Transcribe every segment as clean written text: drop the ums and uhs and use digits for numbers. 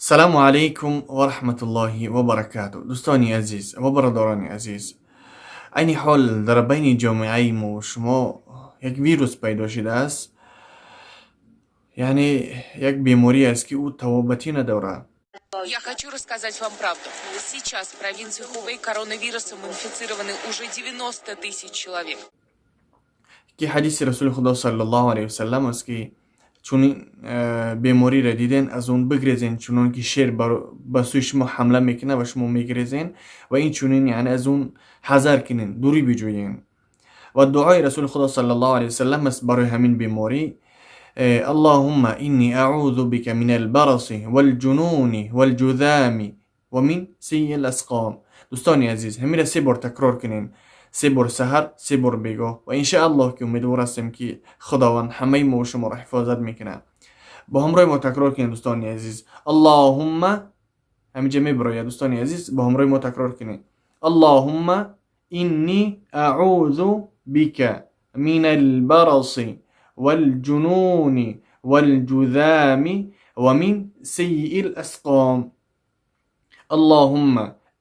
Салому алайкум ва раҳматуллоҳи ва баракату. Дӯстони азиз ва бародарони азиз, айни ҳол дар байни ҷомеаи мо шумо як вирус пайдо шудааст, яъне як беморӣ аст, ки ӯ табобатӣ надорад. Я хочу рассказать вам правду. Сейчас в провинции Хубей коронавирусом инфицированы уже 90 тысяч человек. Ки ҳадиси Расули Худо саллаллоҳу алайҳи васаллам аст, ки чунин бемориро диден, аз он бигрезен, чунон ки шер ба сӯи шумо ҳамла мекунад ва шумо мегрезен, ва ин чунин, яъне аз он ҳазар кунен, дурӣ биҷӯен. Ва дуои Расули Худо саллаллоҳу алайҳи васаллам аст барои ҳамин беморӣ: اللهم إني أعوذ بك من البرص والجنون والجذام ومن سيء الأسقام. Дӯстони азиз, ҳамира се бор такрор кунем, се бор саҳар, се бор бегоҳ, ва иншааллоҳ, ки умедвор ҳастем, ки Худованд ҳамаи мо шуморо ҳифозат мекунад. Бо ҳамроҳи мо такрор кунед, дӯстони азиз. اللهم, ҳаминҷа мебирояд, дӯстони азиз, бо ҳамроҳи мо такрор кунед: اللهم إني أعوذ بك من البرص والجنون والجذام ومن سيء الأسقام. اللهم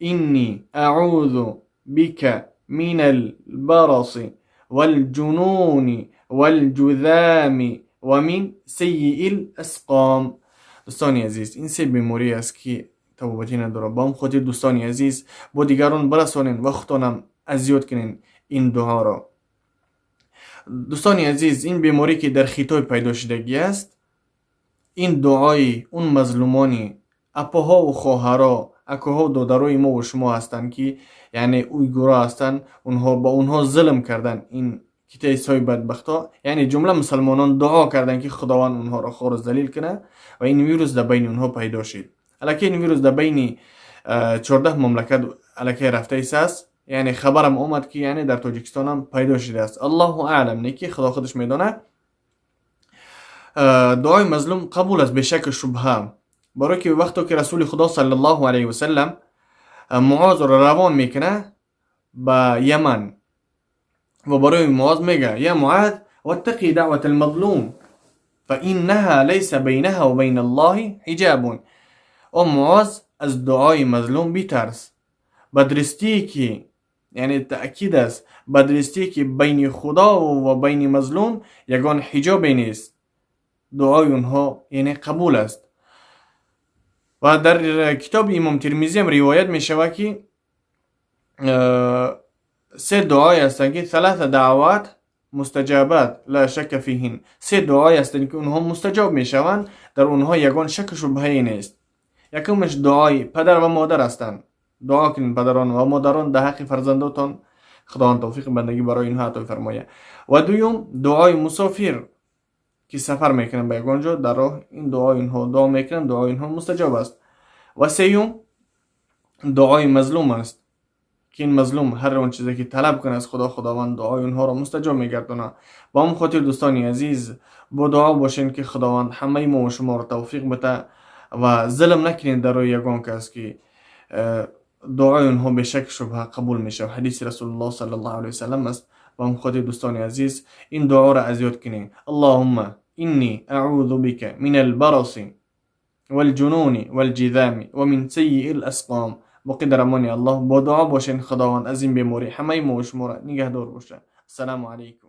إني أعوذ بك من البرص والجنون والجذام ومن سيء الأسقام. Дӯстони азиз, ин се беморӣ аст, ки табобатӣ надорад. Ба он хотир, дӯстони азиз, бо дигарон барасонен ва худтонам аз ёд кунен ин дуоро. Дӯстони азиз, ин беморӣ, ки дар Хитой пайдо шудагӣ аст, ин дуои он мазлумони апоҳову хоҳаро, акоҳо, додарои мо ва шумо ҳастанд, ки яъне уйгуро ҳастанд. Онҳо, ба онҳо зулм карданд ин китайсҳои бадбахтҳо. Яъне ҷумла мусалмонон дуо карданд, ки Худованд онҳоро хору залил кунад, ва ин вирус дар байни онҳо пайдо шуд. Аллакай ин вирус дар байни 14 мамлакат аллакай рафта истааст. Яъне хабарам омад, ки яъне дар Тоҷикистонам пайдо шудааст. Аллоҳу аълам, не ки Худо худаш медонад. Дуои мазлум қабул аст, бешаку шубҳа, барое ки вақто ки Расули Худо саллаллоҳу алайҳи васалам Муозро равон мекунад ба Яман ва барои Муоз мега: يا معاذ، واتق دعوة المظلوم فإنها ليس بينها وبين الله حجاب. О Муоз, аз дуои мазлум битарс, ба дурустие ки, яъне таъкид аст, ба дурустие ки байни Худо ва байни мазлум ягон ҳиҷобе нест. Дуои онҳо яъне қабул аст. Ва дар китоби Имом Тирмизиам ривоят мешавад, ки се дуое ҳастанд, ки ثلاث دعوات مستجابات لا شك فيهن. Се дуое ҳастанд, ки онҳо мустаҷоб мешаванд, дар онҳо ягон шаку шубҳае нест. Якумаш дуои падар ва модар ҳастанд. Дуо кунед, падарон ва модарон, дар ҳаққи фарзандотон, Худованд тавфиқи бандагӣ барои инҳо ато фармояд. Ва дуюм дуои мусофир, ки сафар мекунанд ба ягон ҷо, дар роҳ ин дуои инҳо дуо мекунанд, дуои инҳо мустаҷоб аст. Ва сеюм дуои мазлум аст, ки ин мазлум ҳар он чизе ки талаб кунад аз Худо, Худованд дуои онҳоро мустаҷоб мегардонад. Ба он хотир, дӯстони азиз, бо дуо бошем, ки Худованд ҳамаи мо ва шуморо тавфиқ бита ва зулм накунед дар рӯи ягон кас, ки дуои онҳо бешак шубҳа қабул мешавад. Ҳадиси Расулуллоҳ саллаллоҳу алайҳи васаллам аст. Ба он хотир, дӯстони азиз, ин дуоро аз ёд кунед: اللهم إني أعوذ بك من البرص والجنون والجذام ومن سيء الأسقام. Боқӣ дар амони Аллоҳ, бо дуо бошед. Худованд аз ин беморӣ ҳамаи мо шуморо нигаҳдор бошад. Ассалому алайкум.